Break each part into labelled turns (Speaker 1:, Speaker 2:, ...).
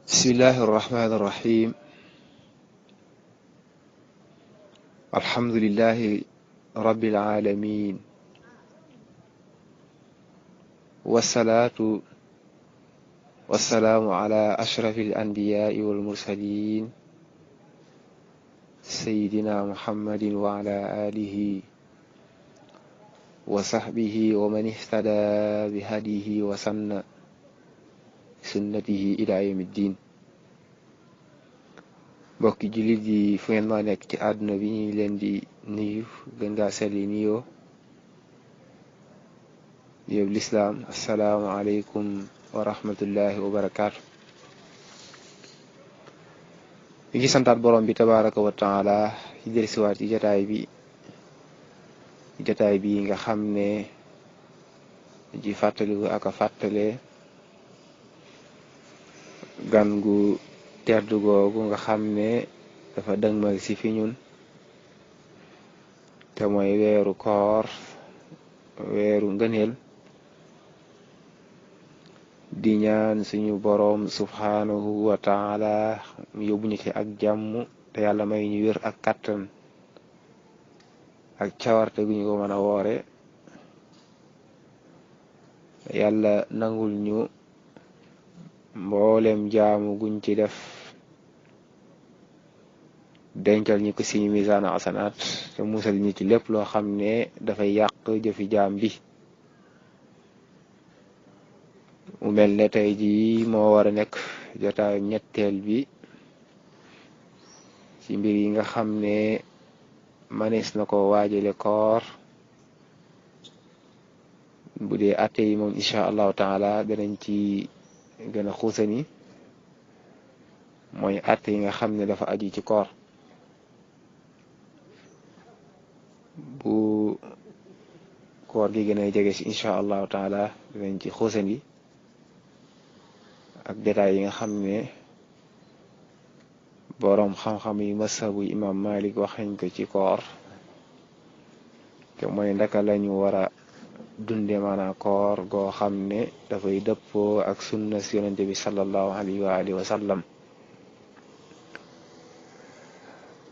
Speaker 1: بسم الله الرحمن الرحيم. الحمد لله رب العالمين، والصلاة والسلام على أشرف الأنبياء والمرسلين سيدنا محمد وعلى آله وصحبه ومن اهتدى بهديه وسن sunnatihi ila yawmi diin. mbokki jullit yi fu ngeen ma nekk ci àdduna bi ñu leen di nuyu gën gaa selli nuyoo yow lislaam. assalaamu aleykum wa rahmatullahi wa barakaatu. ñu ngi santaat borom bi tabaraka wa taala ci dellusiwaat ci jataay bi nga xam ne ji fàttaliku ak a fàttale gan gu tedd googu nga xam ne dafa dëgmal si fi ñun te mooy weeru koor, weeru ngëneel. di ñaan suñu boroom subhanahu wa taala mu yóbbuñu ci ak jàmm te yàlla may ñu wér ak kàttan ak cawarte gu ñu ko mën a woore. yàlla nangul ñu mboolem jaamu guñ ci def, dencal ñi ko si misaan asanaat te musal ñi ci lépp loo xam ne dafay yàq jëfi jaam bi. mu mel ne tey jii moo war a nekk jotaayu ñetteel bi ci mbir yi nga xam ne manees na ko waajale koor. bu dee atte yi moom incha allahu taala danañ ci gën a xuusani, mooy atte yi nga xam ne dafa aju ci koor. bu koor gi gën a jege si incha allahu taala danañ ci xuusani ak détails yi nga xam ne boroom xam-xam yi masabu imam Malik wax nañ ko ci koor, te mooy ndaka lañu war a dunde maanaam koor goo xam ne dafay dëppoo ak sunna si yonente bi sallallahu alayhi wa alihi wa sallam.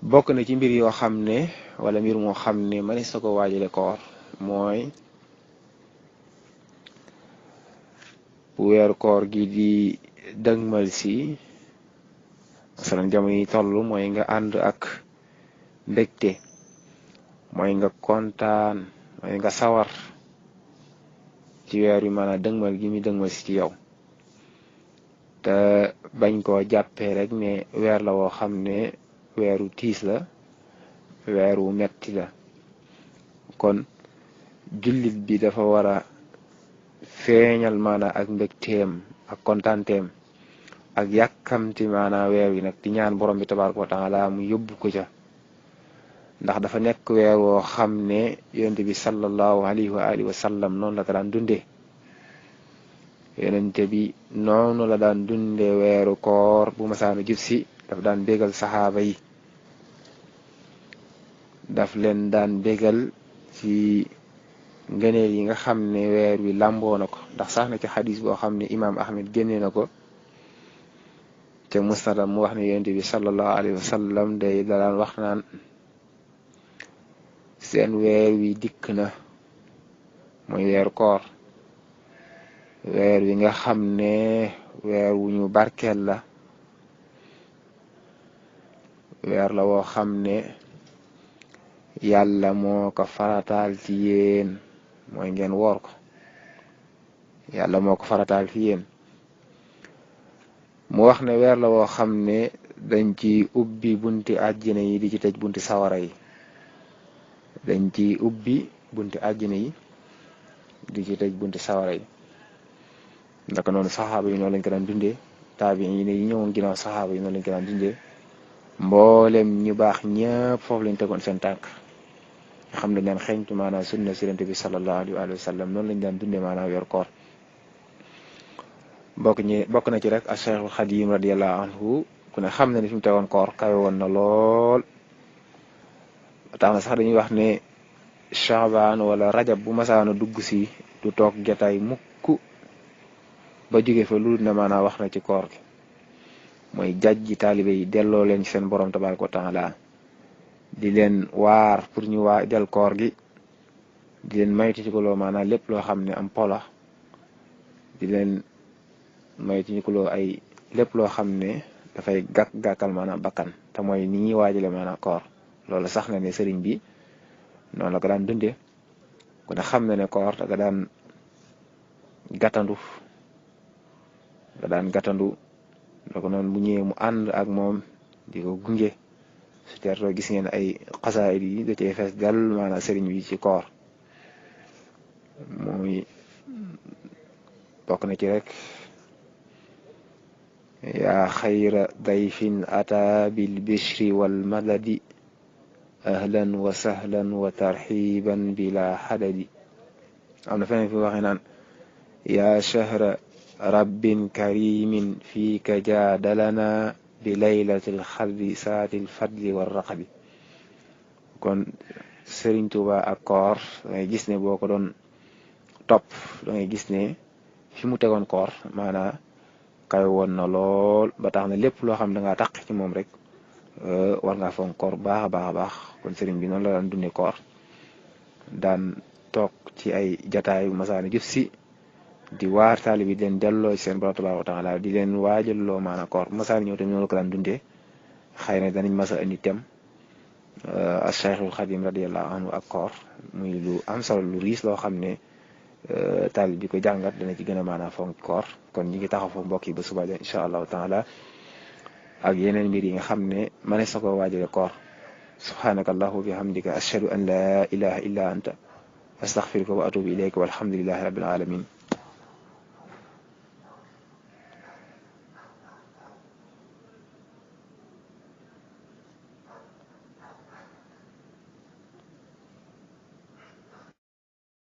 Speaker 1: bokk na ci mbir yoo xam ne wala mbir moo xam ne mënees na ko waajale koor mooy bu weeru koor gi di dëgmal si masalan jamono yi toll, mooy nga ànd ak mbégte, mooy nga kontaan, mooy nga sawar ci weer wi maanaam dëgmal gi muy dëgmal si ci yow, te bañ koo jàppee rek ne weer la woo xam ne weeru tiis la, weeru metti la. kon jullit bi dafa war a feeñal maanaam ak mbégteem ak kontaanteem ak yàkkamti maanaam weer wi nag di ñaan borom bi tabaraka wa taala mu yóbbu ko ca, ndax dafa nekk weer woo xam ne yonente bi sallallahu alayhi wa alihi wa sallam noonu la ko daan dundee. yonente bi noonu la daan dundee weeru koor. bu masaana jub si daf daan bégal saxaaba yi, daf leen daan bégal ci ngëneel yi nga xam ne weer wi làmboo na ko. ndax sax na ci xadis boo xam ne imaam Ahmed génne na ko te musnadam mu wax ne yonente bi sallallahu alayhi wa sallam day daan wax naan seen weer wi dikk na, mooy weeru koor, weer wi nga xam ne weer wu ñu barkeel la, weer la woo xam ne yàlla moo ko farataal ci yéen, mooy ngeen woor ko. yàlla moo ko farataal ci yéen. mu wax ne weer la woo xam ne dañ ci ubbi bunti àjjana yi di ci tëj bunti sawara yi. dañ ci ubbi bunti àjjana yi di ci tëj bunti sawara yi. ndaka noonu saxaaba yi noonu lañ ko daan dundee, taabiin yi ne yi ñëwoon ginnaaw saxaaba yi noonu lañ ko daan dundee. mboolem ñu baax ñëpp foofu lañ tegoon seen tànk, nga xam ne daan xeeñtu maanaam sunna si yonent bi sallallahu alayhi wa sallam. noonu lañ daan dundee maanaam weeru koor. bokk na ci rek ak Cheikhul Xadim radiyallahu anhu, ku ne xam na ni fi mu tegoon koor kawe woon na lool. tax na sax dañuy wax ne Chaabaan wala Rajab bu masaana dugg si du toog jataay mukk ba jóge fa lu ne maanaam wax na ci koor gi. mooy jàjji taalibe yi delloo leen ci seen borom tabaraka wa taala di leen waar pour ñu waajal koor gi di leen maytu ci ko loo maanaam lépp loo xam ne am pola di leen maytu ci ko loo ay lépp loo xam ne dafay gàkkal maanaam bakkan te mooy ni ñuy waajale maanaam koor loolu sax na ne sëriñ bi noonu la ko daan dundee ku ne xam na ne koor da nga daan gàttandu da ko noonu bu ñëwee mu ànd ak moom di ko gunge su teertoo gis ngeen ay xasaayid yi da cee fees dal maanaam sëriñ bi ci koor muy bokk na ci rek yaa xayra dayfin ata bil bishri wal madadi ahlan wa sahlan wa tarxiban bila xadadi am na feneen fi waxee naan yaa shahra rabbin karimin fiika jaadalana bi laylatil xadri saatil fadli war raqabi kon Sëriñ Tuuba ak koor dangay gis ne boo ko doon topp dangay gis ne fi mu tegoon koor maanaa kay woon na lool ba tax na lépp loo xam da ngaa taq ci moom rek war ngaa fonk koor baax a baax kon sëriñ bi noonu la daan dundee koor daan toog ci ay jataay masaani jëf si di waar taalibe bi di leen delloo ci seen borom tabaaraka wa taala di leen waajal loo maanaam koor masaani ñëw tamit noonu la ko daan dundee xëy na danañ masa indi tem ak Cheikhul Xadim radiyallahu anhu ak koor muy lu am solo lu riis loo xam ne taalibe bi ko jàngat dana ci gën a maanaam fonk koor kon ñi ngi taxaw foofu mbokk yi ba suba ja incha allahu taala ak yeneen mbir yi nga xam ne mënees na koo waajale koor subhanaka allahu bihamdika ashhadu an la ilaha illa anta astaghfiruka wa atubu ilayka walhamdulillahi rabbil alamin